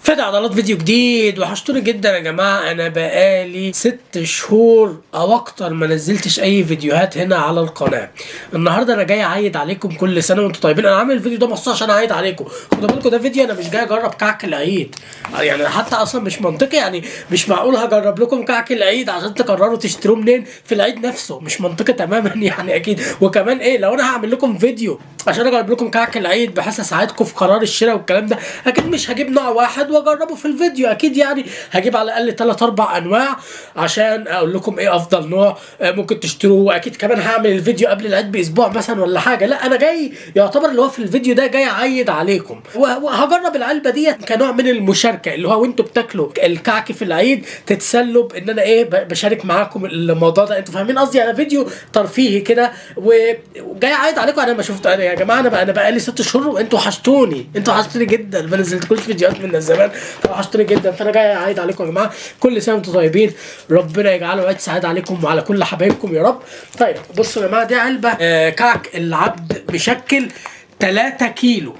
فادي عضلات فيديو جديد. وحشتوني جدا يا جماعة، انا بقالي 6 شهور او اكتر ما نزلتش اي فيديوهات هنا على القناة. النهارده انا جاي اعيد عليكم، كل سنة وانتم طيبين. انا عامل الفيديو ده مخصوص عشان اعيد عليكم. خدوا بالكم ده فيديو انا مش جاي اجرب كعك العيد، يعني حتى اصلا مش منطقي، يعني مش معقول هجرب لكم كعك العيد عشان تقرروا تشتروه منين في العيد نفسه، مش منطقي تماما يعني اكيد. وكمان ايه لو انا هعمل لكم فيديو عشان اجرب لكم كعك العيد بحيث اساعدكم في قرار الشراء والكلام ده، اكيد مش هجيب نوع واحد واجربه في الفيديو، اكيد يعني هجيب على الاقل 3 4 انواع عشان اقول لكم ايه افضل نوع ممكن تشتروه. واكيد كمان هعمل الفيديو قبل العيد باسبوع مثلا ولا حاجة. لا انا جاي يعتبر اللي هو في الفيديو ده جاي اعيد عليكم، وهجرب العلبة ديت كنوع من المشاركة، اللي هو وانتوا بتاكلوا الكعك في العيد تتسلوا بان انا ايه بشارك معاكم الموضوع ده، انتوا فاهمين قصدي؟ يعني فيديو ترفيهي كده وجاي اعيد عليكم. انا ما شفت انا يا جماعة، انا بقالي 6 شهور وانتوا وحشتوني، انتوا وحشتوني جدا، ما نزلتلكوش فيديوهات من زمان فوحشتوني جدا، فانا جاي اعيد عليكم يا جماعة. كل سنة وانتوا طيبين، ربنا يجعله عيد سعيد عليكم وعلى كل حبايبكم يا رب. طيب بصوا يا جماعة، دي علبة كعك العبد مشكل 3 كيلو.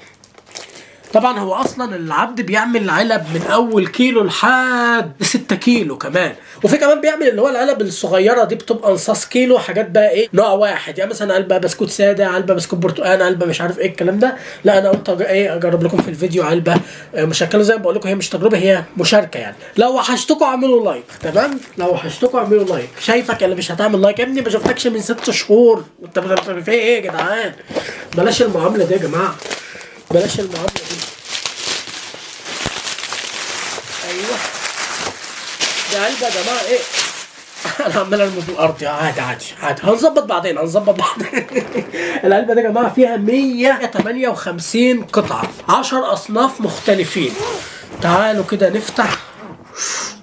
طبعا هو اصلا العبد بيعمل علب من اول كيلو لحد 6 كيلو كمان، وفي كمان بيعمل اللي هو العلب الصغيرة دي بتبقى نصاص كيلو، حاجات بقى ايه نوع واحد، يعني مثلا علبة بسكوت ساده، علبة بسكوت برتقال، علبة مش عارف ايه الكلام ده. لا انا قلت ايه اجرب لكم في الفيديو علبة مشكلة، زي ما بقول لكم هي مش تجربه هي مشاركة. يعني لو وحشتكم اعملوا like، تمام؟ لو وحشتكم اعملوا like. شايفك اللي مش هتعمل like يا ابني، ما شفتكش من 6 شهور انت في ايه يا جدعان؟ بلاش المعاملة دي يا جماعة، بلاش المعاملة دي. ايوه ده علبة يا جماعة ايه، انا عمال ارمي في الارض، يا عادي عادي عادي، هنظبط بعدين، هنظبط بعدين. العلبة دي يا جماعة فيها 158 قطعه، 10 اصناف مختلفين. تعالوا كده نفتح.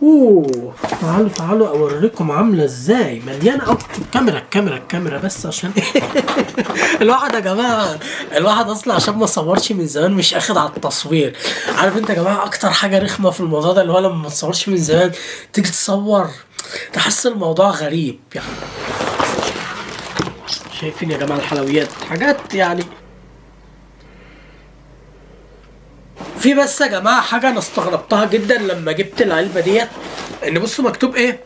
اوه تعالوا تعالوا اوريكم عامله ازاي، مليانة أو الكاميرا الكاميرا الكاميرا بس عشان الواحد يا جماعة، الواحد اصلا عشان ما صورش من زمان مش اخد على التصوير. عارف انت يا جماعة اكتر حاجة رخمة في الموضوع ده اللي هو لما ما تصورش من زمان تيجي تصور تحس الموضوع غريب يعني. شايفين يا جماعة الحلويات، حاجات يعني في. بس يا جماعة حاجة انا استغربتها جدا لما جبت العلبة ديت، ان بصوا مكتوب ايه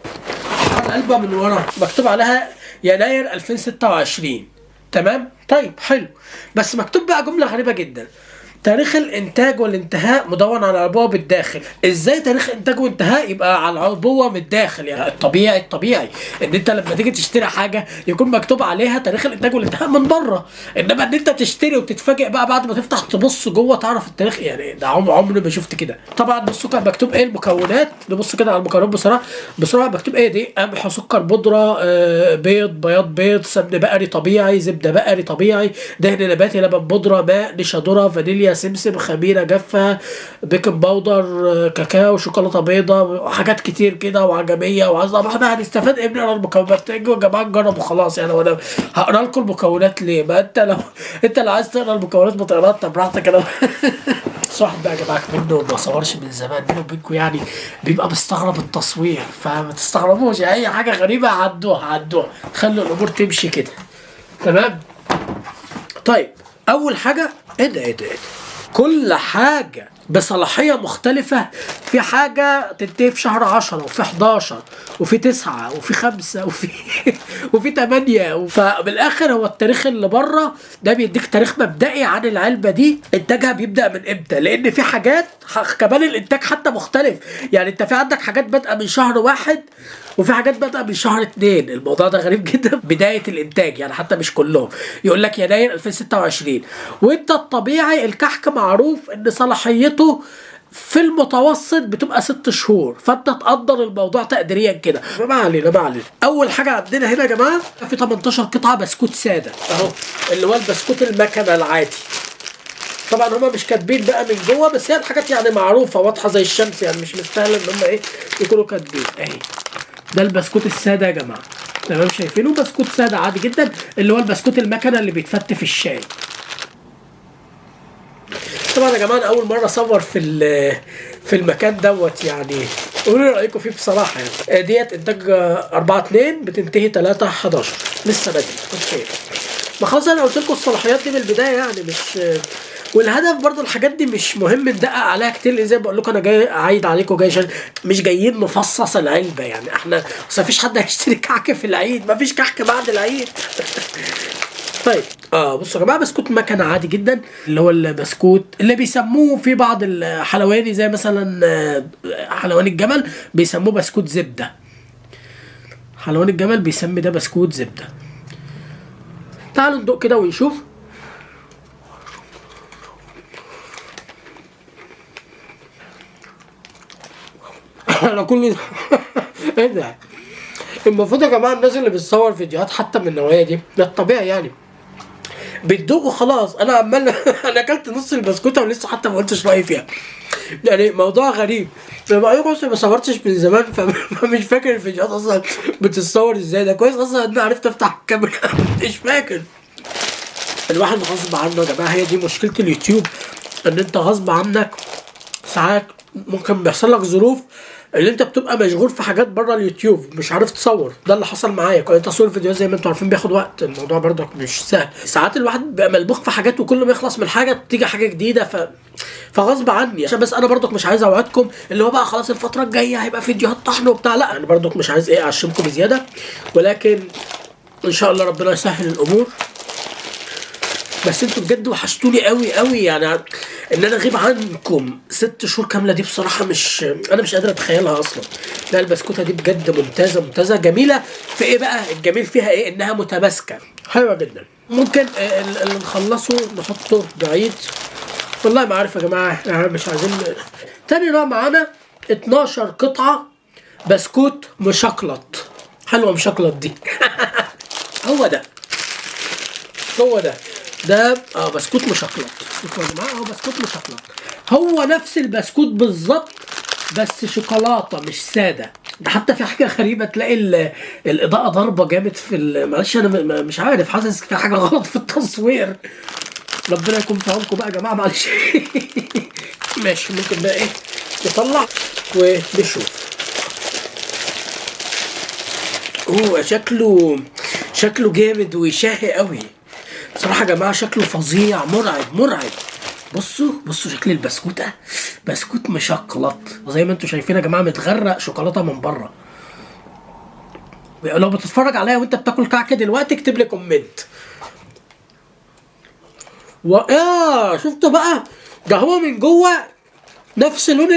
على العلبة من ورا، مكتوب عليها يناير 2026، تمام؟ طيب حلو، بس مكتوب بقى جملة غريبة جدا، تاريخ الانتاج والانتهاء مدون على العبوه بالداخل. ازاي تاريخ انتاج وانتهاء يبقى على العبوه من الداخل؟ يعني الطبيعي الطبيعي ان انت لما تيجي تشتري حاجة يكون مكتوب عليها تاريخ الانتاج والانتهاء من بره، انما ان انت تشتري وتتفاجئ بقى بعد ما تفتح تبص جوه تعرف التاريخ، يعني ده عمري ما شفت كده. طبعا بصوا كان مكتوب ايه المكونات، نبص كده على المكونات بسرعة بسرعة. مكتوب ايه دي؟ قمح، سكر بودره، بيض، بياض بيض، سمن بقري طبيعي، زبدة بقري طبيعي، دهن نباتي، لبن بودره، ماء، نشا ذره، فانيليا، سمسم، خميره جافة، baking powder، كاكاو، شوكولاتة بيضاء، حاجات كتير كده وعجميه. وعايز طب احنا هنستفاد ايه بنقرا المكونات؟ تيجوا يا جماعة نجرب وخلاص يعني، وانا هقرا لكم المكونات ليه؟ ما انت لو انت لو عايز تقرا المكونات ما تقراها انت براحتك. انا بس واحد بقى يا جماعة منه ما صورش من زمان، بيني وبينكم يعني بيبقى مستغرب التصوير، فما تستغربوش اي حاجة غريبة، عدوها عدوها، خلوا الامور تمشي كده، تمام؟ طيب اول حاجة، ايه ده ايه ده ايه ده؟ كل حاجة بصلاحية مختلفة، في حاجة تنتهي في شهر 10 وفي 11 وفي 9 وفي 5 وفي 8. فبالآخر هو التاريخ اللي بره ده بيديك تاريخ مبدئي عن العلبة دي إنتاجها بيبدأ من إمتى، لأن في حاجات كمان الإنتاج حتى مختلف، يعني أنت في عندك حاجات بادئة من شهر 1 وفي حاجات بادئة من شهر 2. الموضوع ده غريب جدا بداية الإنتاج، يعني حتى مش كلهم يقول لك يناير 2026، وانت الطبيعي الكحك معروف ان صلاحيته في المتوسط بتبقى 6 شهور، فانت تقدر الموضوع تقديريا كده. ما علينا ما علينا. اول حاجة عندنا هنا يا جماعة في 18 قطعه بسكوت ساده اهو، اللي هو البسكوت المكنه العادي. طبعا هما مش كاتبين بقى من جوه، بس هي الحاجات يعني معروفة واضحة زي الشمس، يعني مش مستاهلة ان هما ايه يكونوا كاتبين. اهي ده البسكوت السادة يا جماعة، تمام؟ شايفينه؟ بسكوت ساده عادي جدا، اللي هو البسكوت المكنه اللي بيتفت في الشاي. طبعا يا جماعة انا اول مرة اصور في المكان دوت، يعني قولوا لي رايكم فيه بصراحة. يعني ديت انتاج 4 2 بتنتهي 3 11، لسه بدري. okay ما خلاص انا قلت لكم الصلاحيات دي من البداية، يعني مش والهدف برضو الحاجات دي مش مهم ندقق عليها كتير، لان زي ما بقول لكم انا جاي اعيد عليكم، جاي مش جايين نفصص العلبة يعني. احنا اصل مفيش حد هيشتري كعك في العيد، مفيش كحك بعد العيد. طيب بصوا يا جماعة، بسكوت مكنه عادي جدا، اللي هو البسكوت اللي بيسموه في بعض الحلواني زي مثلا حلواني الجمل بيسموه بسكوت زبدة. حلواني الجمل بيسمي ده بسكوت زبدة. تعالوا ندوق كده ونشوف. انا كل ايه ده؟ المفروض يا جماعة الناس اللي بتصور فيديوهات حتى من النوعية دي، ده الطبيعي يعني، بتدوق وخلاص. انا عمال انا اكلت نص البسكوته ولسه حتى ما قلتش رايي فيها، يعني موضوع غريب. انا بقول لكم ما صورتش من زمان فمش فاكر الفيديوهات اصلا بتتصور ازاي. ده كويس اصلا ان انا عرفت افتح الكاميرا، مش فاكر. الواحد غصب عنه يا جماعة، هي دي مشكلة اليوتيوب، ان انت غصب عنك ساعات ممكن بيحصل لك ظروف اللي انت بتبقى مشغول في حاجات بره اليوتيوب مش عارف تصور. ده اللي حصل معايا، كنت تصوير فيديوهات زي ما انتم عارفين بياخد وقت، الموضوع برضك مش سهل. ساعات الواحد بيبقى ملبوخ في حاجات وكل ما يخلص من حاجة تيجي حاجة جديدة، فغصب عني. عشان بس انا برضك مش عايز اوعدكم اللي هو بقى خلاص الفترة الجاية هيبقى فيديوهات طحن وبتاع، لا انا برضك مش عايز ايه اعشمكم بزيادة، ولكن ان شاء الله ربنا يسهل الامور. بس انتوا بجد وحشتوني قوي قوي، يعني ان انا اغيب عنكم 6 شهور كاملة دي بصراحة مش انا مش قادر اتخيلها اصلا. لا البسكوته دي بجد ممتازة ممتازة، جميلة في ايه بقى؟ الجميل فيها ايه؟ انها متماسكة حلوة جدا. ممكن اللي نخلصه نحطه بعيد، والله ما عارف يا جماعة يعني مش عايزين. تاني نوع معانا 12 قطعه بسكوت مشكلط. حلوة مشكلط دي. هو ده هو ده ده بسكوت مشكلط. شوفوا يا جماعة، هو بسكوت مشكلط، هو نفس البسكوت بالظبط بس شوكولاتة مش ساده. ده حتى في حاجة غريبة، تلاقي الاضاءة ضاربه جامد في معلش انا مش عارف، حاسس في حاجة غلط في التصوير، ربنا يكون في عونكم بقى يا جماعة معلش. ماشي، ممكن بقى ايه نطلع ونشوف. هو شكله جامد ويشهي قوي بصراحة يا جماعة، شكله فظيع، مرعب مرعب. بصوا بصوا شكل البسكوته، بسكوت مشكلط زي ما انتم شايفين يا جماعة، متغرق شوكولاتة من بره. لو بتتفرج عليا وانت بتاكل كعكه دلوقتي اكتب لي comment. شفتوا بقى؟ ده هو من جوه نفس لون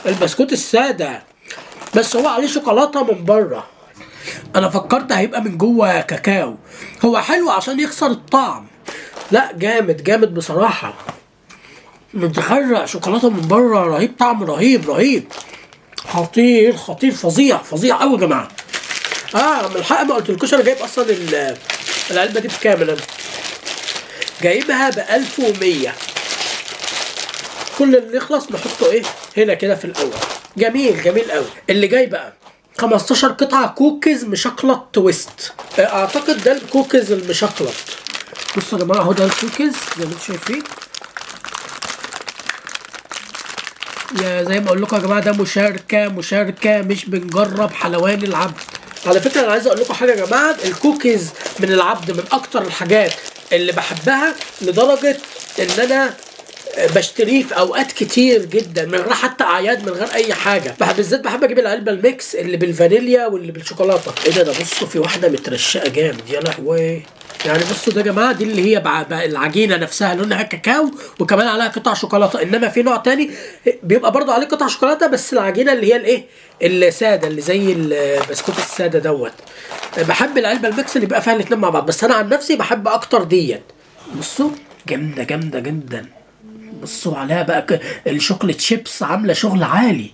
البسكوت السادة، بس هو عليه شوكولاتة من بره. انا فكرت هيبقى من جوه كاكاو، هو حلو عشان يخسر الطعم. لا جامد جامد بصراحة، متغرق شوكولاتة من بره، رهيب، طعم رهيب رهيب، خطير خطير، فظيع فظيع قوي يا جماعة. من الحق ما قلتلكوش انا جايب اصلا العلبة دي بكام. انا جايبها ب 1100. كل اللي يخلص نحطه ايه هنا كده في الاول. جميل جميل قوي. اللي جاي بقى 15 قطعة كوكيز مشكلط twist. اعتقد ده الكوكيز المشكلط. بصوا يا جماعة، اهو ده الكوكيز زي ما انتم شايفين. يا زي ما اقول لكم يا جماعة، ده مشاركة مشاركة، مش بنجرب حلواني العبد. على فكرة انا عايز اقول لكم حاجة يا جماعة، الكوكيز من العبد من اكتر الحاجات اللي بحبها، لدرجة ان انا بشتريه في اوقات كتير جدا من غير حتى اعياد، من غير اي حاجة. بالذات بحب اجيب العلبة ال mix اللي بالفانيليا واللي بالشوكولاته. ايه ده؟ بصوا في واحدة مترشقه جامد، يا لهوي. يعني بصوا ده يا جماعة، دي اللي هي العجينة نفسها لونها كاكاو وكمان عليها قطع شوكولاتة. انما في نوع تاني بيبقى برضو عليه قطع شوكولاتة بس العجينة اللي هي الايه السادة، اللي زي البسكوت السادة دوت. بحب العلبة ال mix اللي بيبقى فيها الاتنين مع بعض، بس انا عن نفسي بحب اكتر ديت. بصوا جامدة جامدة جدا. بصوا عليها بقى، ال chocolate chips عامله شغل عالي.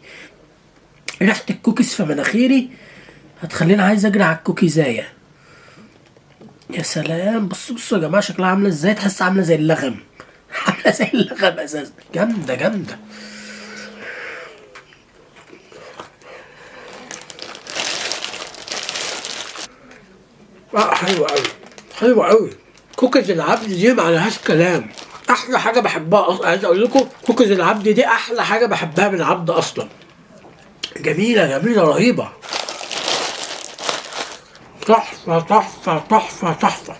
ريحه الكوكيز في مناخيري هتخليني عايز اجري على الكوكيزايه. يا سلام. بصوا بصوا يا جماعة شكلها عامله ازاي، تحس عامله زي اللغم. عامله زي اللغم اساسا، جامدة جامدة. حلوة قوي حلوة قوي. كوكيز العبد دي ما عليهاش كلام، احلى حاجة بحبها اصلا. عايز اقول لكم كوكيز العبد دي احلى حاجة بحبها من العبد اصلا. جميلة جميلة رهيبة، تحفة تحفة تحفة تحفة.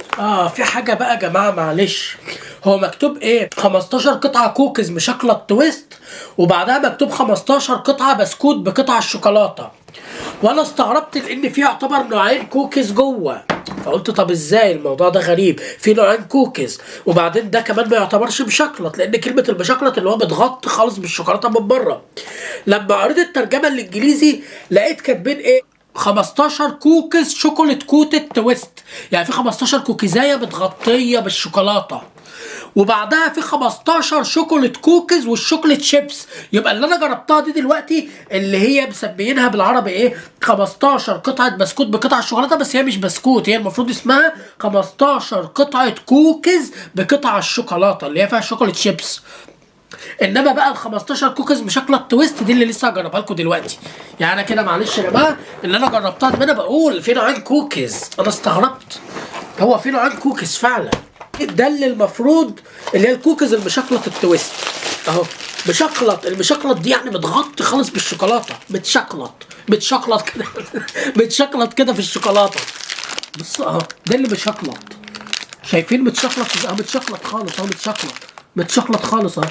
في حاجة بقى يا جماعة معلش، هو مكتوب ايه؟ 15 قطعه كوكيز مشكلة twist، وبعدها مكتوب 15 قطعه بسكوت بقطع الشوكولاتة. وانا استغربت لان في يعتبر نوعين كوكيز جوه، فقلت طب ازاي الموضوع ده غريب، في نوعين كوكيز، وبعدين ده كمان ما يعتبرش مشكلط، لان كلمة المشكلط اللي هو متغطي خالص بالشوكولاته من بره. لما قريت الترجمة الانجليزي لقيت كاتبين ايه؟ 15 cookies chocolate coated twist، يعني في 15 كوكيزايه متغطيه بالشوكولاته، وبعدها في 15 chocolate cookies وال chocolate chips. يبقى اللي انا جربتها دي دلوقتي اللي هي مسميينها بالعربي ايه؟ 15 قطعه بسكوت بقطع الشوكولاتة، بس هي مش بسكوت، هي المفروض اسمها 15 قطعه كوكيز بقطع الشوكولاتة اللي هي فيها chocolate chips. انما بقى ال 15 كوكيز مشكلة twist دي اللي لسه هجربها لكم دلوقتي. يعني انا كده معلش يا جماعة اللي انا جربتها دي، انا بقول في نوعين كوكيز، انا استغربت هو في نوعين كوكيز فعلا. ده اللي المفروض اللي هي الكوكيز المشكلة ال twist اهو، مشكلط، المشكلط دي يعني متغطي خالص بالشوكولاته، متشكلط متشكلط كده متشكلط كده في الشوكولاتة. بصوا اهو ده اللي مشكلط، شايفين متشكلط اهو، متشكلط خالص اهو، متشكلط متشكلط خالص اهو.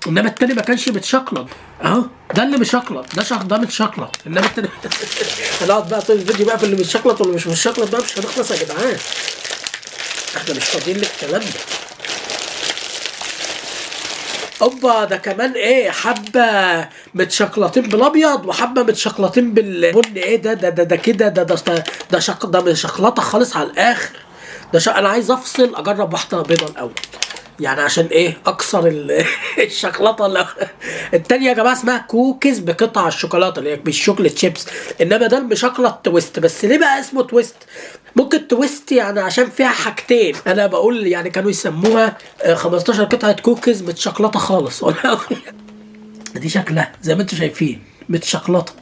انما التاني ما كانش متشكلط اهو، ده اللي مشكلط، ده شخص ده متشكلط، انما التاني هنقعد بقى طول الفيديو بقى في اللي متشكلط واللي مش متشكلط بقى، مش هنخلص يا جدعان، احنا مش فاضيين للكلام ده. اوبا ده كمان ايه؟ حبه متشكلطين بالابيض وحبه متشكلطين بالبني. ايه ده؟ ده ده ده كده ده ده ده شق، ده مشكلطه خالص على الاخر. ده انا عايز افصل اجرب واحدة بيضة الاول، يعني عشان ايه؟ اكسر الشوكولاتة التانية يا جماعة اسمها كوكيز بقطع الشوكولاتة اللي هي بال chocolate chips، انما ده المشكلط twist. بس ليه بقى اسمه twist؟ ممكن twist يعني عشان فيها حاجتين، انا بقول يعني كانوا يسموها 15 قطعه كوكيز متشكلطه خالص. دي شكلها زي ما انتم شايفين متشكلطه،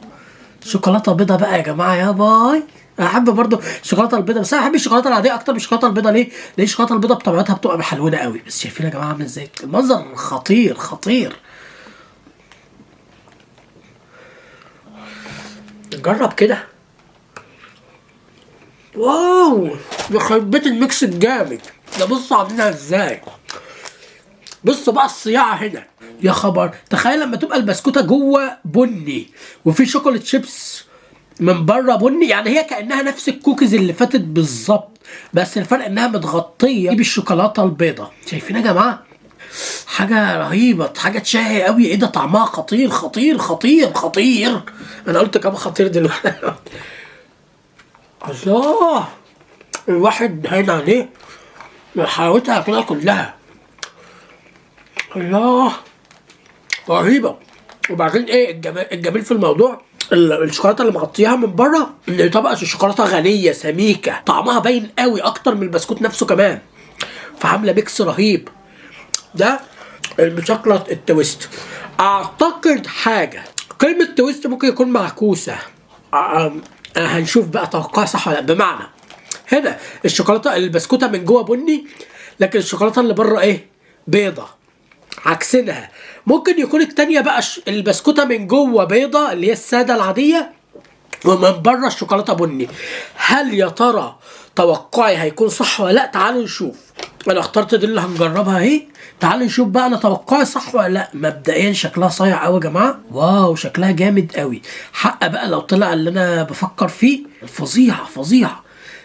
شوكولاتة بيضة بقى يا جماعة. يا باي، انا احب برضو الشوكولاتة البيضاء، بس انا بحب الشوكولاتة العادية اكتر من الشوكولاتة البيضاء. ليه؟ لان الشوكولاتة البيضاء بطبيعتها بتبقى محلونه قوي. بس شايفين يا جماعة عامل ازاي؟ المنظر خطير خطير. نجرب كده. wow، يخرب بيت ال mix الجامد ده. بصوا عاملينها ازاي، بصوا بقى الصياعه هنا يا خبر. تخيل لما تبقى البسكوته جوه بني وفي chocolate chips من بره بني، يعني هي كانها نفس الكوكيز اللي فاتت بالظبط، بس الفرق انها متغطيه بالشوكولاته البيضاء. شايفين يا جماعة؟ حاجة رهيبة، حاجة تشهي قوي. ايه ده؟ طعمها خطير خطير خطير خطير. انا قلت كام خطير دلوقتي؟ الله، الواحد هين عليه من حلاوتها كده كلها. الله، رهيبة. وبعدين ايه الجميل في الموضوع؟ الشوكولاتة اللي مغطياها من بره ان طبقه الشوكولاتة غنية سميكة، طعمها باين قوي اكتر من البسكوت نفسه كمان، فعامله mix رهيب. ده المشكلط ال twist. اعتقد حاجة كلمة twist ممكن يكون معكوسة، هنشوف بقى توقع صح ولا لا. بمعنى هنا الشوكولاتة البسكوته من جوه بني، لكن الشوكولاتة اللي بره ايه؟ بيضة، عكسنها. ممكن يكون التانية بقى البسكوتة من جوه بيضة اللي هي السادة العادية، ومن بره الشوكولاتة بني. هل يا ترى توقعي هيكون صح ولا لا؟ تعالوا نشوف. انا اخترت دي اللي هنجربها اهي، تعالوا نشوف بقى انا توقعي صح ولا لا. مبدئيا شكلها صايع قوي يا جماعة، واو شكلها جامد قوي. حق بقى لو طلع اللي انا بفكر فيه، فظيعة فظيعة.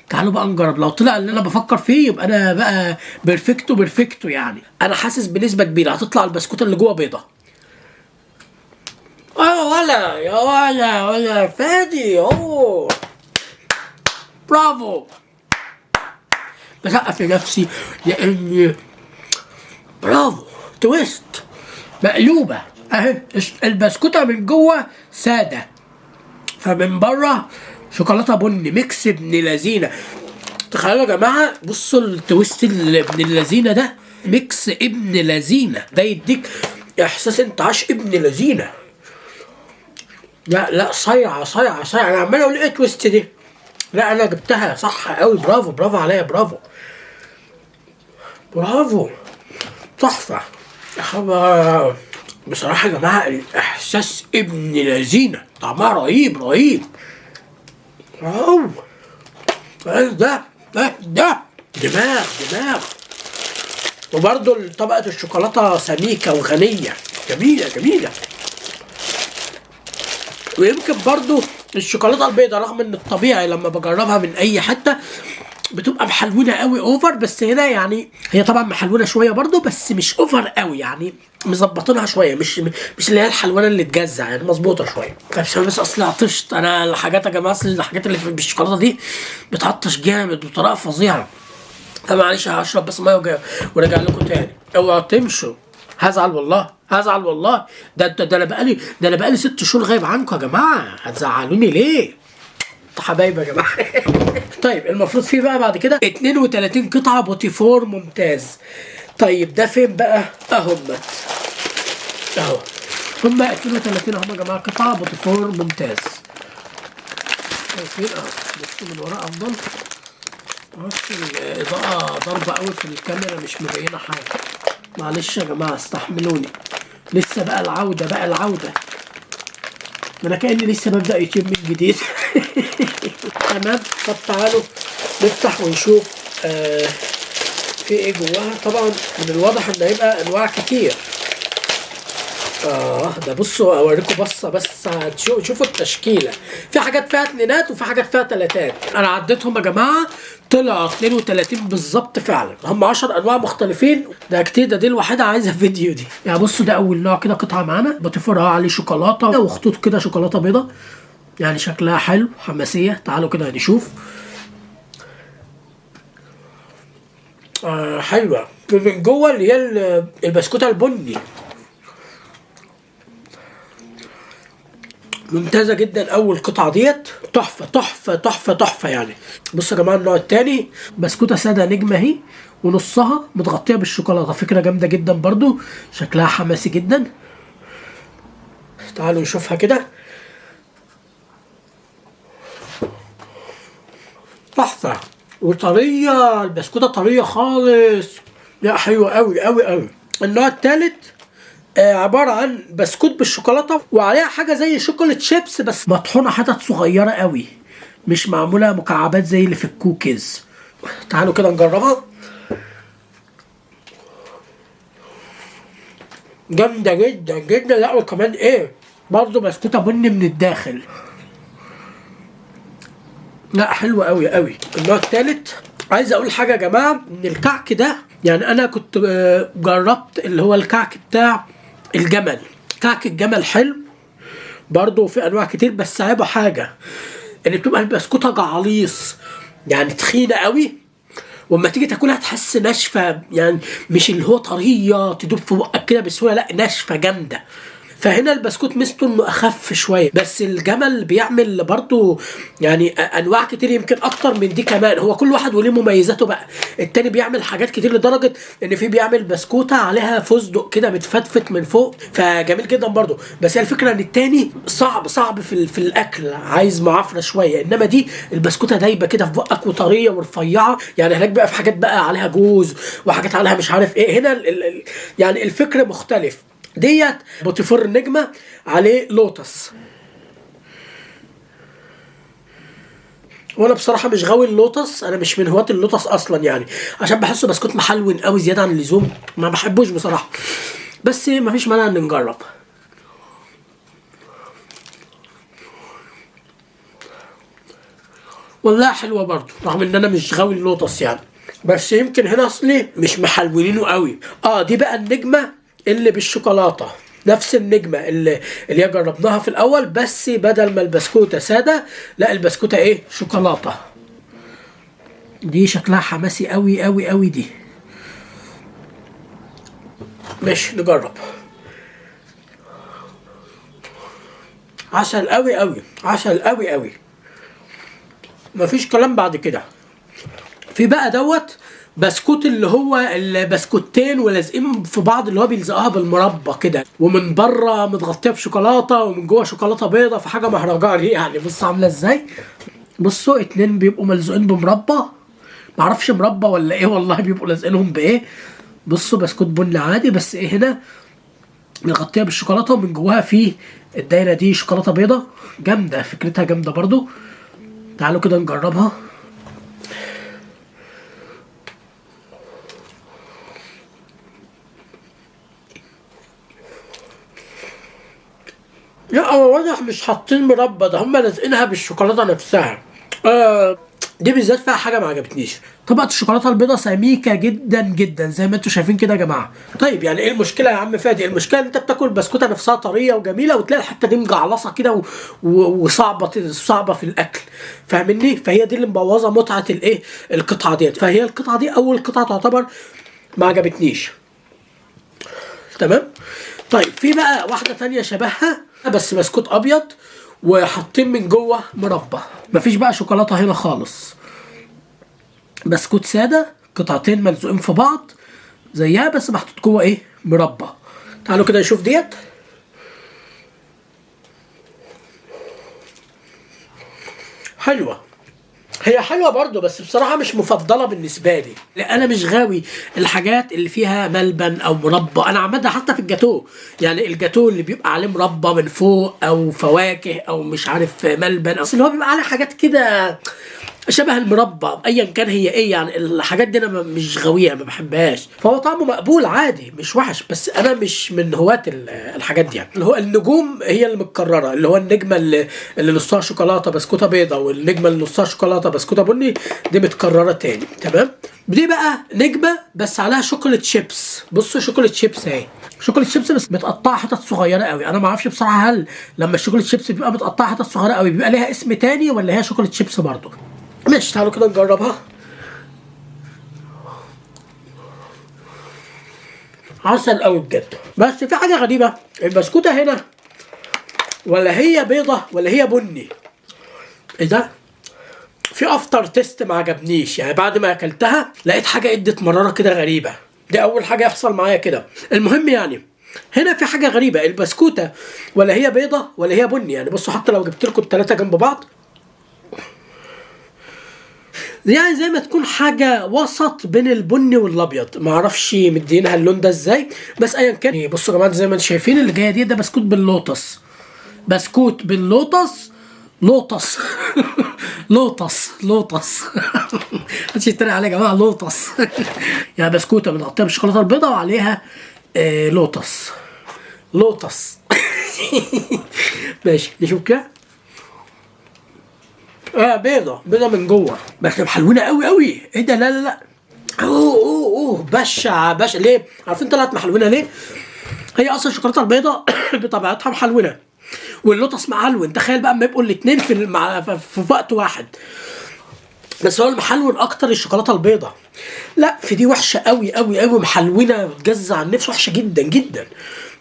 تعالوا بقى نجرب، لو طلع اللي انا بفكر فيه يبقى انا بقى perfecto perfecto. يعني انا حاسس بنسبة كبيرة هتطلع البسكوته اللي جوه بيضة. ولا يا ولا ولا فادي، اوه برافو. بسقف لنفسي لان برافو، twist مقلوبة اهي. البسكوته من جوه ساده، فمن بره شوكولاتة بني، mix ابن لذينه. تخيلوا يا جماعة، بصوا ال twist اللي ابن اللذينه ده، mix ابن لذينه ده يديك احساس انت عاش ابن لذينه. لا لا، صايعه صايعه صايعه. انا عمال اقول ايه twist دي، لا انا جبتها صح قوي. برافو برافو عليا، برافو برافو، تحفة يا خبر. بصراحة يا جماعة الاحساس ابن لذينه، طعمها رهيب رهيب. واو، ايه ده؟ ايه ده؟ دماغ دماغ. وبرده طبقه الشوكولاتة سميكة وغنيه، جميلة جميلة. ويمكن برضو الشوكولاتة البيضاء رغم ان الطبيعي لما بجربها من اي حتة بتبقى محلونه قوي over، بس هنا يعني هي طبعا محلونه شوية برضو بس مش over قوي، يعني مظبطينها شوية، مش اللي هي الحلوانه اللي تجزع، يعني مظبوطة شوية. طب بس اصل عطشت انا الحاجات يا جماعة، اصل الحاجات اللي بالشوكولاته دي بتعطش جامد بطريقة فظيعة، فمعلش هشرب بس مية وراجع لكم تاني. اوعوا تمشوا، هزعل والله، هزعل والله. ده انا بقالي، ده انا بقالي 6 شهور غايب عنكم يا جماعة، هتزعلوني ليه؟ حبايبي يا جماعة. طيب المفروض فيه بقى بعد كده 32 قطعه بوتيفور ممتاز. طيب ده فين بقى؟ اهم اهو، هم 32 اهم يا جماعة قطعه بوتيفور ممتاز. شايفين اهو، بصوا من ورا افضل. معرفش الاضاءة ضاربه قوي في الكاميرا مش مبينة حاجة، معلش يا جماعة استحملوني. لسه بقى العودة، بقى العودة، ما انا كاني لسه ببدا يوتيوب من جديد. تمام. طب تعالوا نفتح ونشوف في ايه جواها. طبعا من الواضح ان هيبقى انواع كتير. ده بصوا اوريكم بصة بس شوفوا التشكيلة، في حاجات فيها اتنينات وفي حاجات فيها تلاتات. انا عديتهم يا جماعة طلع 32 بالظبط فعلا، هم 10 انواع مختلفين. ده كتير، ده دي الوحيدة عايزه فيديو دي. يعني بصوا ده اول نوع كده قطعه معانا بوتيفور اهو، عليه شوكولاتة وخطوط كده شوكولاتة بيضة، يعني شكلها حلو حماسية. تعالوا كده نشوف. حلوة من جوه اللي هي البسكوته البني، ممتازة جدا. اول قطعه ديت تحفة تحفة تحفة تحفة يعني. بصوا يا جماعة النوع الثاني بسكوته ساده نجمه اهي، ونصها متغطيه بالشوكولاته، فكرة جامدة جدا برضو، شكلها حماسي جدا. تعالوا نشوفها كده. تحفة وطريه، البسكوته طرية خالص، لا حلوة قوي قوي قوي. النوع الثالث عبارة عن بسكوت بالشوكولاتة وعليها حاجة زي chocolate chips بس مطحونة حتت صغيرة قوي، مش معمولة مكعبات زي اللي في الكوكيز. تعالوا كده نجربها. جامدة جدا جدا. لا وكمان ايه برضو بسكوتة بني من الداخل، لا حلوة قوي قوي. النوع الثالث، عايز اقول حاجة يا جماعة، ان الكعك ده يعني انا كنت جربت اللي هو الكعك بتاع الجمل، كعك الجمل حلو برضو في انواع كتير، بس عيبه حاجة ان بتبقى البسكوته جعليص يعني تخينة قوي، واما تيجي تاكلها تحس ناشفة، يعني مش اللي هو طرية تدوب في بقك كده بسهولة، لا ناشفة جامدة. فهنا البسكوت ميزته انه اخف شوية، بس الجمل بيعمل برضو يعني انواع كتير يمكن اكتر من دي كمان، هو كل واحد وليه مميزاته بقى. التاني بيعمل حاجات كتير لدرجة ان في بيعمل بسكوته عليها فستق كده متفتفت من فوق، فجميل جدا برضو. بس هي الفكرة ان التاني صعب صعب في الاكل، عايز معافره شوية، انما دي البسكوته دايبه كده في بقك وطريه ورفيعه. يعني هناك بقى في حاجات بقى عليها جوز وحاجات عليها مش عارف ايه، هنا يعني الفكر مختلف. ديت بوتيفور النجمة عليه لوتس، وانا بصراحة مش غاوي اللوتس، انا مش من هواة اللوتس اصلا يعني، عشان بحسه بسكوت محلون قوي زيادة عن اللزوم، ما بحبوش بصراحة، بس مفيش مانع ان نجرب. والله حلوة برضو رغم ان انا مش غاوي اللوتس يعني، بس يمكن هنا اصلي مش محلونينه قوي. دي بقى النجمة اللي بالشوكولاته، نفس النجمة اللي هي جربناها في الاول، بس بدل ما البسكوته ساده لا البسكوته ايه شوكولاتة. دي شكلها حماسي قوي قوي قوي دي. ماشي نجرب. عسل قوي قوي، عسل قوي قوي، مفيش كلام بعد كده. في بقى دوت بسكوت اللي هو البسكوتين ولازقين في بعض، اللي هو بيلزقوها بالمربى كده، ومن بره متغطيه بشوكولاته ومن جوه شوكولاتة بيضة، فحاجه مهرجان يعني. بصوا عامله ازاي، بصوا اتنين بيبقوا ملزوقين بمربى، معرفش مربى ولا ايه والله، بيبقوا لازقينهم بايه. بصوا بسكوت بني عادي، بس ايه هنا مغطيه بالشوكولاته ومن جواها فيه الدايرة دي شوكولاتة بيضة. جامدة، فكرتها جامدة برضو. تعالوا كده نجربها. لا هو واضح مش حاطين مربى، ده هم لازقينها بالشوكولاته نفسها. دي بالذات فيها حاجة ما عجبتنيش، طبقه الشوكولاتة البيضاء سميكة جدا جدا زي ما انتم شايفين كده يا جماعة. طيب يعني ايه المشكلة يا عم فادي؟ المشكلة ان انت بتاكل بسكوته نفسها طرية وجميلة، وتلاقي الحتة دي مجعلصه كده وصعبة صعبة في الاكل، فاهمني؟ فهي دي اللي مبوظه متعه الايه القطعة ديت. فهي القطعة دي اول قطعه تعتبر ما عجبتنيش. تمام. طيب في بقى واحدة تانية شبهها بس بسكوت ابيض وحاطين من جوه مربى، مفيش بقى شوكولاتة هنا خالص، بسكوت ساده قطعتين ملزوقين في بعض زيها بس محطوط جوه ايه مربى. تعالوا كده نشوف ديت. حلوة، هي حلوة برضو بس بصراحة مش مفضلة بالنسبة لي، لان انا مش غاوي الحاجات اللي فيها ملبن او مربى. انا عمدها حتى في الجاتوه، يعني الجاتوه اللي بيبقى عليه مربى من فوق او فواكه او مش عارف ملبن، اصل اللي هو بيبقى عليه حاجات كده شبه المربى ايا كان هي ايه، يعني الحاجات دي انا مش غاويها، ما بحبهاش. فهو طعمه مقبول عادي مش وحش، بس انا مش من هواة الحاجات دي. يعني اللي هو النجوم هي اللي متكررة، اللي هو النجمة اللي نصها شوكولاتة بسكوته بيضة، والنجمه اللي نصها شوكولاتة بسكوته بني، دي متكررة تاني. تمام. دي بقى نجمه بس عليها chocolate chips. بصوا chocolate chips اهي، chocolate chips بس متقطعه حتت صغيرة قوي. انا ما اعرفش بصراحة هل لما ال chocolate chips بيبقى متقطعه حتت صغيرة قوي بيبقى ليها اسم تاني ولا هي chocolate chips برضه. ماشي، تعالوا كده نجربها. عسل قوي بجد. بس في حاجة غريبة، البسكوته هنا ولا هي بيضة ولا هي بني. ايه ده؟ في after taste ما عجبنيش، يعني بعد ما اكلتها لقيت حاجة ادت مرارة كده غريبة. دي اول حاجة يحصل معايا كده. المهم يعني هنا في حاجة غريبة، البسكوته ولا هي بيضة ولا هي بني. يعني بصوا حتى لو جبت لكم الثلاثة جنب بعض، يعني زي ما تكون حاجة وسط بين البني والابيض، ما اعرفش مدينها اللون ده ازاي، بس ايا كان. بصوا يا جماعة زي ما انتم شايفين اللي جاية دي، ده بسكوت باللوتس، بسكوت باللوتس، لوتس لوتس لوتس محدش يتريق عليا يا جماعة، لوتس يعني بسكوته بنغطيها بالشوكولاته البيضاء وعليها لوتس لوتس ماشي نشوف كده. بيضة بيضة من جوه بس محلونه قوي قوي. ايه ده؟ لا لا لا، اوه اوه اوه، بشعة بشعة. ليه؟ عارفين طلعت محلونه ليه؟ هي اصلا الشوكولاتة البيضاء بطبيعتها محلونه، واللوتس معلون. تخيل بقى اما يبقوا الاثنين في وقت واحد. بس هو المحلون اكتر الشوكولاتة البيضاء. لا في دي وحشة قوي قوي قوي، محلونه وتجزع النفس، وحشة جدا جدا.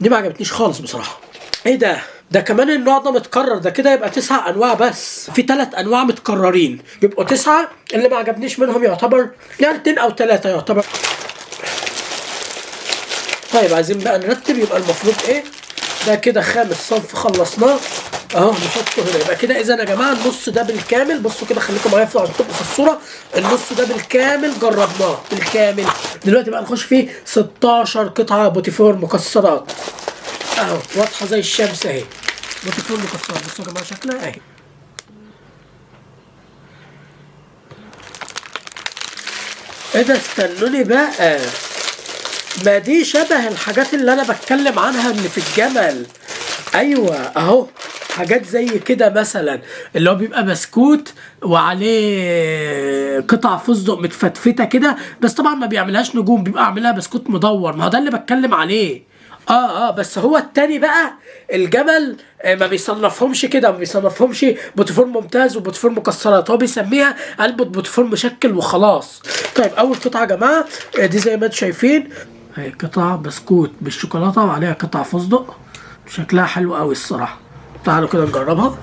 دي ما عجبتنيش خالص بصراحة. ايه ده؟ ده كمان النوع ده متكرر، ده كده يبقى 9 انواع بس، في 3 انواع متكررين يبقوا 9. اللي ما عجبنيش منهم يعتبر يعني 2 او 3 يعتبر. طيب عايزين بقى نرتب، يبقى المفروض ايه؟ ده كده 5 صنف خلصناه اهو، نحطه هنا. يبقى كده اذا يا جماعة النص ده بالكامل، بصوا كده خليكم معايا عشان تبقوا في الصورة، النص ده بالكامل جربناه بالكامل. دلوقتي بقى نخش فيه 16 قطعه بوتيفور مكسرات اهو، واضحة زي الشمس اهي، بوتيفور مكسرات. بصوا يا جماعة شكلها اهي. ايه ده؟ استنوني بقى، ما دي شبه الحاجات اللي انا بتكلم عنها اللي في الجمل. ايوه اهو، حاجات زي كده مثلا، اللي هو بيبقى بسكوت وعليه قطع فستق متفتفته كده، بس طبعا ما بيعملهاش نجوم، بيبقى عاملها بسكوت مدور. ما هو ده اللي بتكلم عليه. بس هو التاني بقى الجمل ما بيصنفهمش كده، ما بيصنفهمش بوتيفور ممتاز وبوتيفور مكسرات، هو بيسميها علبة بوتيفور مشكل وخلاص. طيب اول قطعة يا جماعة دي زي ما انتم شايفين هي قطعة بسكوت بالشوكولاتة وعليها قطع فستق، شكلها حلو قوي الصراحة. تعالوا كده نجربها.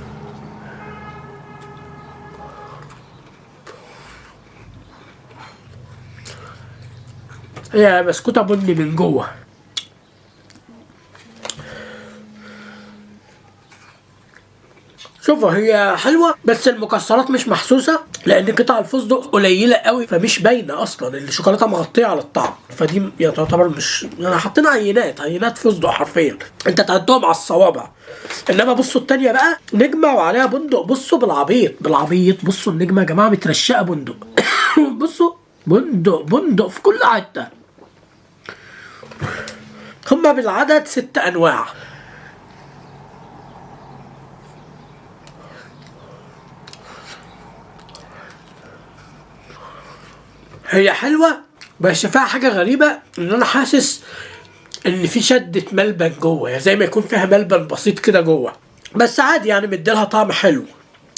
هي بسكوتة بني من جوه. شوفوا هي حلوة بس المكسرات مش محسوسة، لان قطع الفستق قليله قوي فمش باينة اصلا، الشوكولاتة مغطيه على الطعم، فدي يعني تعتبر مش، يعني حاطين عينات فستق حرفيا انت تعدهم على الصوابع. انما بصوا التانية بقى نجمه وعليها بندق، بصوا بالعبيط بالعبيط، بصوا النجمة يا جماعة مترشقه بندق بصوا بندق بندق في كل حتة. هما بالعدد 6 انواع. هي حلوة بس فيها حاجة غريبة، ان انا حاسس ان في شده ملبن جوه، يعني زي ما يكون فيها ملبن بسيط كده جوه، بس عادي يعني مديلها طعم حلو.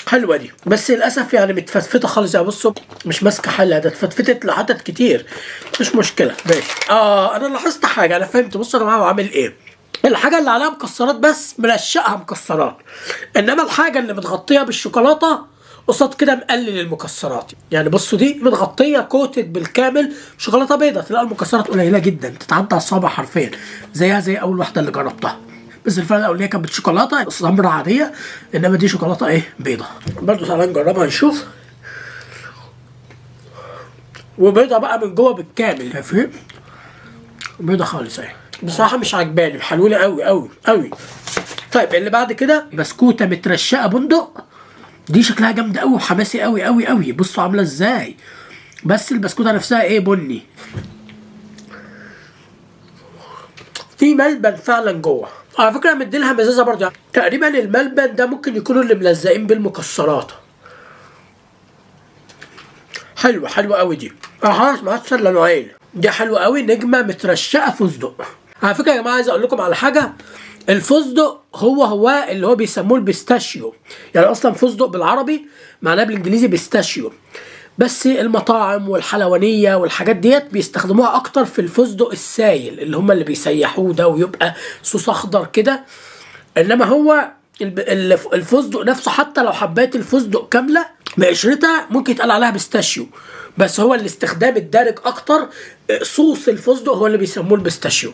حلوة دي، بس للاسف يعني متفتفته خالص. يعني بصوا مش ماسكه حلها، ده اتفتفتت لحتت كتير، مش مشكلة ماشي. انا لاحظت حاجة، انا فهمت. بصوا يا جماعة هو عامل ايه. الحاجة اللي عليها مكسرات بس مرشقها مكسرات، انما الحاجة اللي متغطيه بالشوكولاته قصاد كده مقلل المكسرات. يعني بصوا دي متغطيه coated بالكامل شوكولاتة بيضاء، تلاقي المكسرات قليله جدا تتعدى على الصابع حرفيا، زيها زي اول واحدة اللي جربتها، بس الفرق الاولانية كانت بالشوكولاته سمراء عادية، انما دي شوكولاتة ايه بيضة. برضو تعالى نجربها نشوف. وبيضه بقى من جوه بالكامل، شايفين؟ بيضة خالص اهي. بصراحة مش عجباني، حلوله قوي قوي قوي. طيب اللي بعد كده بسكوته مترشقه بندق، دي شكلها جامد قوي وحماسي قوي قوي قوي. بصوا عامله ازاي، بس البسكوته نفسها ايه بني، في ملبن فعلا جوه. على فكرة مديلها مزازه برضه، يعني تقريبا الملبن ده ممكن يكونوا اللي ملزقين بالمكسرات. حلوة حلوة قوي دي. خلاص ما عادش الا نوعين. دي حلوة قوي، نجمه مترشقه فستق. على فكرة يا جماعة عايز اقول لكم على حاجة، الفستق هو اللي هو بيسموه ال pistachio، يعني اصلا فستق بالعربي معناه بالانجليزي pistachio، بس المطاعم والحلوانيه والحاجات ديت بيستخدموها اكتر في الفستق السايل اللي هم اللي بيسيحوه ده ويبقى صوص اخضر كده. انما هو الفستق نفسه حتى لو حبيت الفستق كاملة بقشرتها ممكن يتقال عليها pistachio، بس هو الاستخدام الدارج اكتر صوص الفستق هو اللي بيسموه ال pistachio.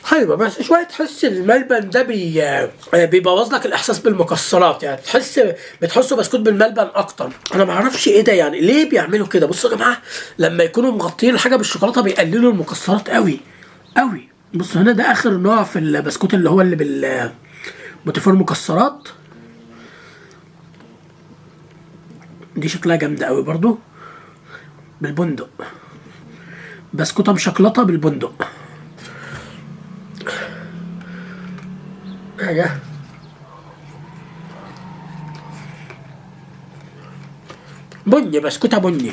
حلوة بس شوية تحس الملبن ده بيبوظ لك الاحساس بالمكسرات، يعني بتحسه بسكوت بالملبن اكتر. انا ما اعرفش ايه ده، يعني ليه بيعملوا كده. بصوا يا جماعة لما يكونوا مغطيين الحاجة بالشوكولاته بيقللوا المكسرات قوي قوي. بصوا هنا ده اخر نوع في البسكوت اللي هو اللي بالبوتيفور مكسرات، دي شكلها جامدة قوي برضو بالبندق، بسكوته مشكلطه بالبندق. حاجة بني، بسكوتة بني،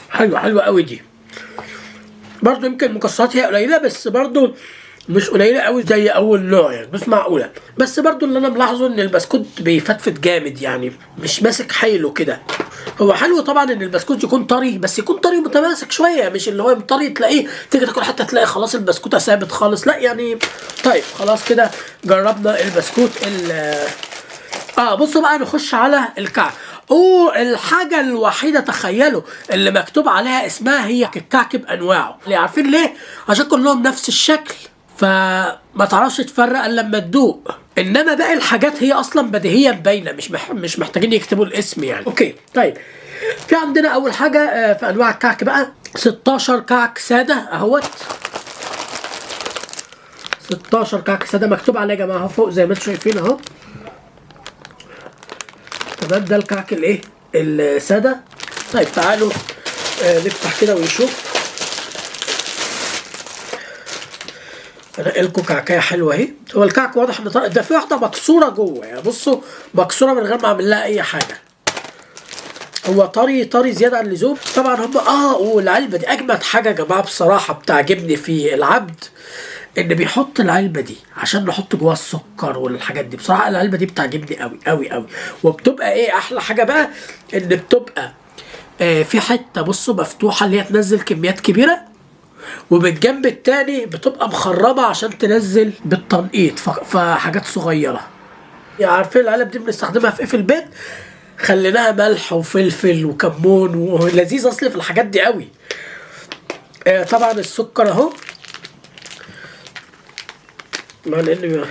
حلوة حلوة قوي دي برضو. يمكن المكسرات هي قليلة بس برضو مش قليلة قوي زي أول نوع، يعني مش معقولة. بس برضو اللي أنا ملاحظة إن البسكوت بيفتفت جامد، يعني مش ماسك حيله كده. هو حلو طبعا إن البسكوت يكون طري، بس يكون طري متماسك شوية، مش اللي هو طري تلاقيه تيجي تاكل حتى تلاقي خلاص البسكوتة ثابت خالص، لا يعني. طيب خلاص كده جربنا البسكوت بصوا بقى نخش على الكعك. الحاجة الوحيدة تخيلوا اللي مكتوب عليها اسمها هي الكعك بأنواعه. اللي عارفين ليه؟ عشان كلهم نفس الشكل، فما تعرفش تفرق الا لما تدوق. انما باقي الحاجات هي اصلا بديهيا باينة، مش محتاجين يكتبوا الاسم يعني. okay طيب في عندنا اول حاجة في انواع الكعك بقى 16 كعك ساده اهوت، 16 كعك ساده مكتوب عليه يا جماعة اهو فوق زي ما انتم شايفين اهو. تمام، ده الكعك الايه السادة. طيب تعالوا نفتح كده ونشوف. انقلكوا كعكايه حلوة اهي. هو الكعك واضح ان ده في واحدة مكسورة جوه، يعني بصوا مكسورة من غير ما اعمل لها اي حاجة. هو طري طري زيادة عن اللزوم طبعا. هم والعلبه دي اجمد حاجة يا جماعة بصراحة بتعجبني في العبد، ان بيحط العلبة دي عشان نحط جواها السكر والحاجات دي. بصراحة العلبة دي بتعجبني قوي قوي قوي. وبتبقى ايه احلى حاجة بقى، ان بتبقى في حتة بصوا مفتوحة اللي هي تنزل كميات كبيرة، وبالجنب التاني بتبقى مخربه عشان تنزل بالتنقيط فحاجات صغيرة. يعني عارفين العلب دي بنستخدمها في ايه في البيت؟ خليناها ملح وفلفل وكمون، ولذيذ اصل في الحاجات دي قوي. طبعا السكر اهو، مع ان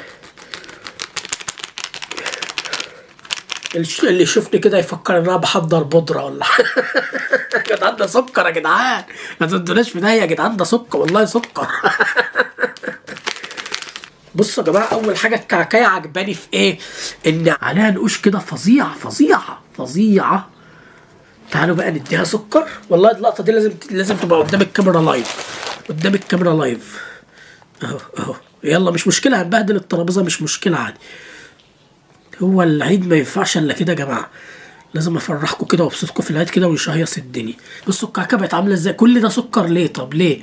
اللي يشوفني كده يفكر ان انا بحضر بودره ولا حاجة. يا جدعان ده سكر يا جدعان، ما تدوناش في داهية يا جدعان، ده سكر والله سكر. بصوا يا جماعة، اول حاجة الكعكايه عجباني في ايه؟ ان عليها نقوش كده فظيعة فظيعة فظيعة. تعالوا بقى نديها سكر. والله اللقطة دي لازم تبقى قدام الكاميرا live، قدام الكاميرا live اهو اهو. يلا مش مشكلة، هنبهدل الترابيزة مش مشكلة عادي. هو العيد ما ينفعش الا كده يا جماعة، لازم افرحكم كده وابسطكم في العيد كده ونشهيص الدنيا. بصوا الكعكه بقت عامله ازاي، كل ده سكر ليه؟ طب ليه؟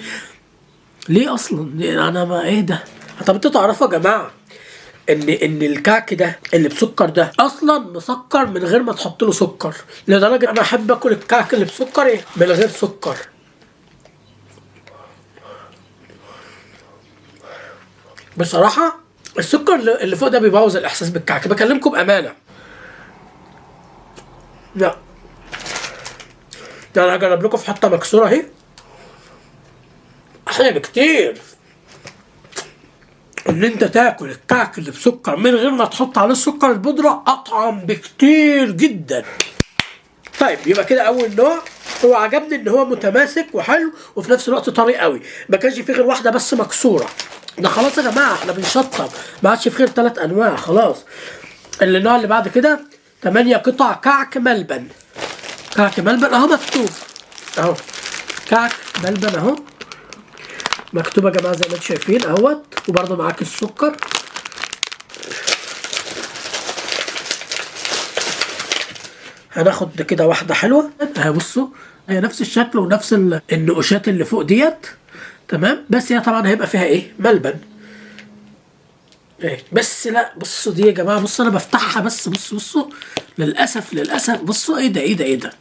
ليه اصلا؟ انا ما ايه ده؟ طب انتوا تعرفوا يا جماعة ان الكعك ده اللي بسكر ده اصلا مسكر من غير ما تحط له سكر، لدرجة انا احب اكل الكعك اللي بسكر ايه من غير سكر. بصراحة السكر اللي فوق ده بيبوظ الاحساس بالكعك، بكلمكم بامانه. لا ده انا هجرب لكم في حتة مكسورة اهي، احلى بكتير ان انت تاكل الكعك اللي بسكر من غير ما تحط عليه السكر البودره، اطعم بكتير جدا. طيب يبقى كده اول نوع هو عجبني ان هو متماسك وحلو وفي نفس الوقت طري قوي، ما كانش فيه غير واحدة بس مكسورة. ده خلاص يا جماعة احنا بنشطب، ما عادش فيه غير 3 انواع خلاص. النوع اللي بعد كده 8 قطع كعك ملبن. كعك ملبن اهو مكتوب اهو، كعك ملبن اهو مكتوب يا جماعة زي ما انتم شايفين اهوت، وبرده معاك السكر. هناخد كده واحدة حلوة اهي، بصوا هي نفس الشكل ونفس النقوشات اللي فوق ديت، تمام، بس هي طبعا هيبقى فيها ايه؟ ملبن. ايه بس لا بصوا دي يا جماعة، بصوا انا بفتحها بس، بصوا بصوا للاسف للاسف، بصوا ايه ده ايه ده ايه ده،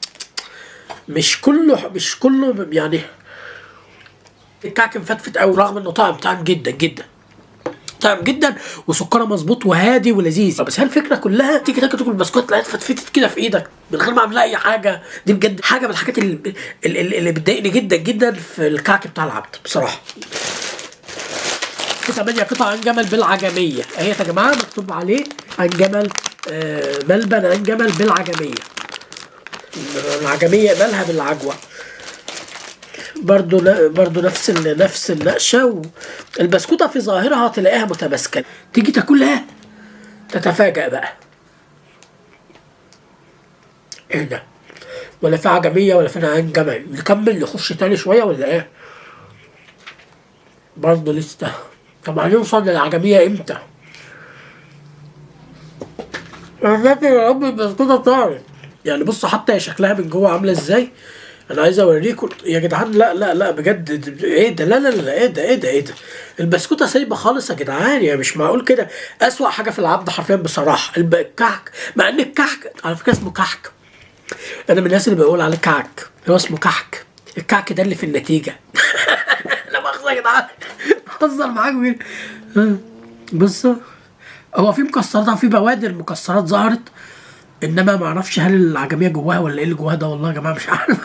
مش كله مش كله يعني. الكعك مفتفت قوي رغم انه طعم طعم جدا جدا، طعم جدا وسكره مظبوط وهادي ولذيذ. بس هي الفكرة كلها تيجي تاكل البسكوت تلاقيها اتفتفتت كده في ايدك من غير ما اعمل اي حاجة. دي بجد حاجة من الحاجات اللي بتضايقني جدا جدا في الكعك بتاع العبد بصراحة. في 8 قطع عن جمل بالعجميه اهي يا جماعة، مكتوب عليه عن جمل، ملبن عن جمل بالعجميه. العجميه مالها بالعجوه؟ برضو نفس النقشه، والبسكوته في ظاهرها تلاقيها متماسكة، تيجي تاكلها تتفاجأ بقى ايه ده؟ ولا في عجميه ولا في عين جمل. نكمل نخش تاني شوية ولا ايه؟ برضو لسه. طب هنوصل للعجميه امتى؟ يا رب البسكوته طارت يعني. بصوا حتى شكلها من جوه عامله ازاي، انا عايز اوريكم يا جدعان. لا لا لا بجد ايه ده؟ لا لا لا ايه ده ايه ده ايه ده؟ البسكوته سايبه خالص يا جدعان، يعني مش معقول كده. اسوأ حاجة في العبد حرفيا بصراحة الكعك، مع ان الكعك على فكرة اسمه كحك، انا من الناس اللي بقول عليه كعك، هو اسمه كحك. الكعك ده اللي في النتيجة. لا مؤاخذة يا جدعان بهزر معاكم. بصوا هو في مكسرات، في بوادر مكسرات ظهرت، انما ما اعرفش هل العجميه جواها ولا ايه اللي جواها ده، والله يا جماعة مش عارف.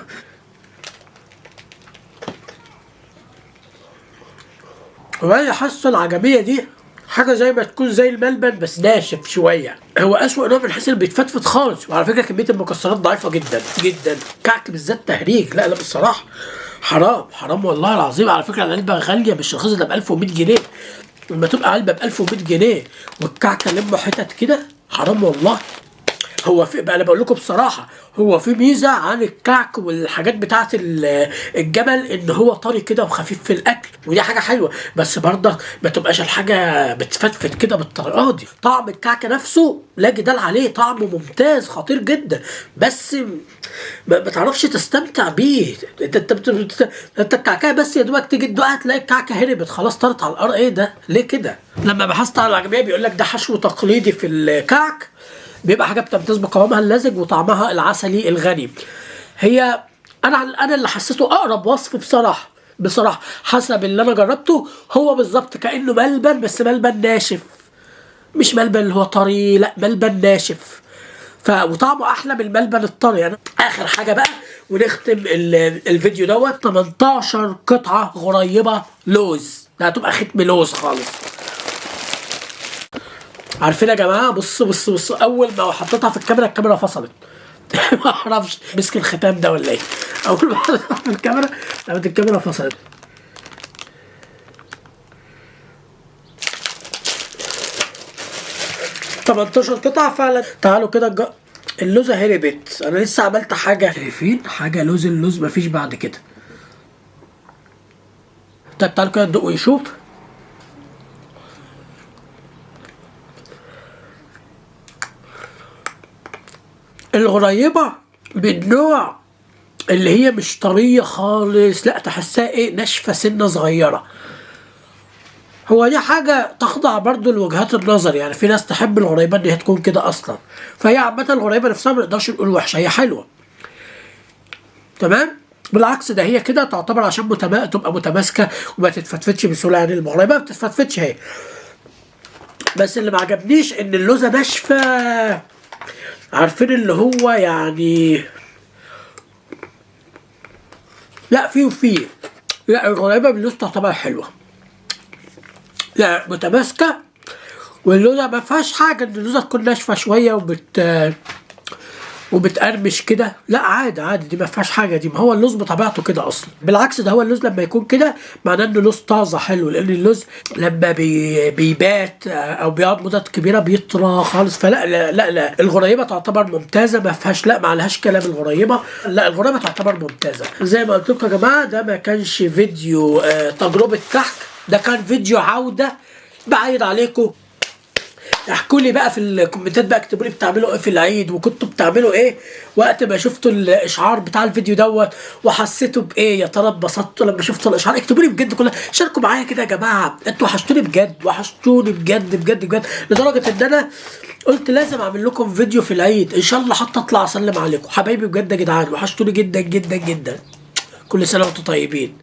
وانا حاسه العجميه دي حاجة زي ما تكون زي الملبن بس ناشف شوية. هو اسوأ نوع من حيث اللي بيتفتفت خالص، وعلى فكرة كمية المكسرات ضعيفة جدا جدا. كعك بالذات تهريج، لا لا بصراحة حرام حرام والله العظيم. على فكرة العلبة غالية مش رخيصة، ده ب 1100 جنيه. لما تبقى علبة ب 1100 جنيه والكعكه لمه حتت كده، حرام والله. هو في بقى، انا بقول لكم بصراحة هو في ميزة عن الكعك والحاجات بتاعه الجمل، ان هو طري كده وخفيف في الاكل، ودي حاجة حلوة، بس برضه ما تبقاش الحاجة بتفتفت كده بالطريقة دي. طعم الكعك نفسه لا جدال عليه، طعمه ممتاز خطير جدا، بس ما تعرفش تستمتع بيه. انت الكعكه بس يا دوبك تيجي تدوقها تلاقي الكعكه هربت خلاص، طارت على الارض. ايه ده؟ ليه كده؟ لما بحثت على العجميه بيقول لك ده حشو تقليدي في الكعك، بيبقى حاجة بتمتاز بقوامها اللزج وطعمها العسلي الغني. هي انا اللي حسيته اقرب وصف بصراحة، بصراحة حسب اللي انا جربته، هو بالظبط كانه ملبن، بس ملبن ناشف، مش ملبن اللي هو طري، لا ملبن ناشف، وطعمه احلى من الملبن الطري يعني. اخر حاجة بقى ونختم الفيديو دوت، 18 قطعه غريبة لوز، ده هتبقى ختم لوز خالص. عارفين يا جماعة؟ بصوا بصوا بصوا، اول ما حطيتها في الكاميرا الكاميرا فصلت. ما اعرفش مسك الختام ده ولا ايه. اول ما حطيتها في الكاميرا قامت الكاميرا فصلت. 18 قطعه فعلا. تعالوا كده اللوزه هربت، انا لسه عملت حاجة، شايفين حاجة لوز، اللوز مفيش بعد كده. طيب تعالوا كده ندوق ونشوف. الغريبة من نوع اللي هي مش طرية خالص، لا تحسها ايه، ناشفة سنة صغيرة. هو دي حاجة تخضع برضو لوجهات النظر، يعني في ناس تحب الغريبة ان هي تكون كده اصلا. فهي عامة الغريبة نفسها ما نقدرش نقول وحشة، هي حلوة تمام. بالعكس ده هي كده تعتبر عشان تبقى متماسكة وما تتفتفتش بسهولة، يعني الغريبة ما بتتفتفتش اهي. بس اللي ما عجبنيش ان اللوزة ناشفة، عارفين اللي هو يعني لا فيه وفيه. لا الغريبة باللوز تعتبر حلوة، لا متماسكة، واللوزة ما فيهاش حاجة ان اللوزة تكون ناشفة شوية وبتقرمش كده، لا عادي عادي، دي ما فيهاش حاجة، دي ما هو اللوز بطبيعته كده اصلا. بالعكس ده هو اللوز لما يكون كده معناه انه لوز طازة حلو، لان اللوز لما بيبات او بيقعد مدة كبيرة بيطرى خالص. فلا لا لا, لا الغريبة تعتبر ممتازة، ما فيهاش لا ما عليهاش كلام الغريبة، لا الغريبة تعتبر ممتازة. زي ما قلت لكم يا جماعة ده ما كانش فيديو تجربه كحك، ده كان فيديو عوده بعيد عليكم. احكوا لي بقى في الكومنتات بقى، اكتبوا لي بتعملوا ايه في العيد، وكنتوا بتعملوا ايه وقت ما شفتوا الاشعار بتاع الفيديو دوت، وحسيتوا بايه، يا ترى اتبسطتوا لما شفتوا الاشعار؟ اكتبوا لي بجد كلها، شاركوا معايا كده يا جماعة، انتوا وحشتوني بجد، وحشتوني بجد بجد بجد، لدرجة ان انا قلت لازم اعمل لكم فيديو في العيد ان شاء الله، حتى اطلع اسلم عليكم حبايبي بجد يا جدعان، وحشتوني جدا جدا جدا. كل سنة وانتم طيبين.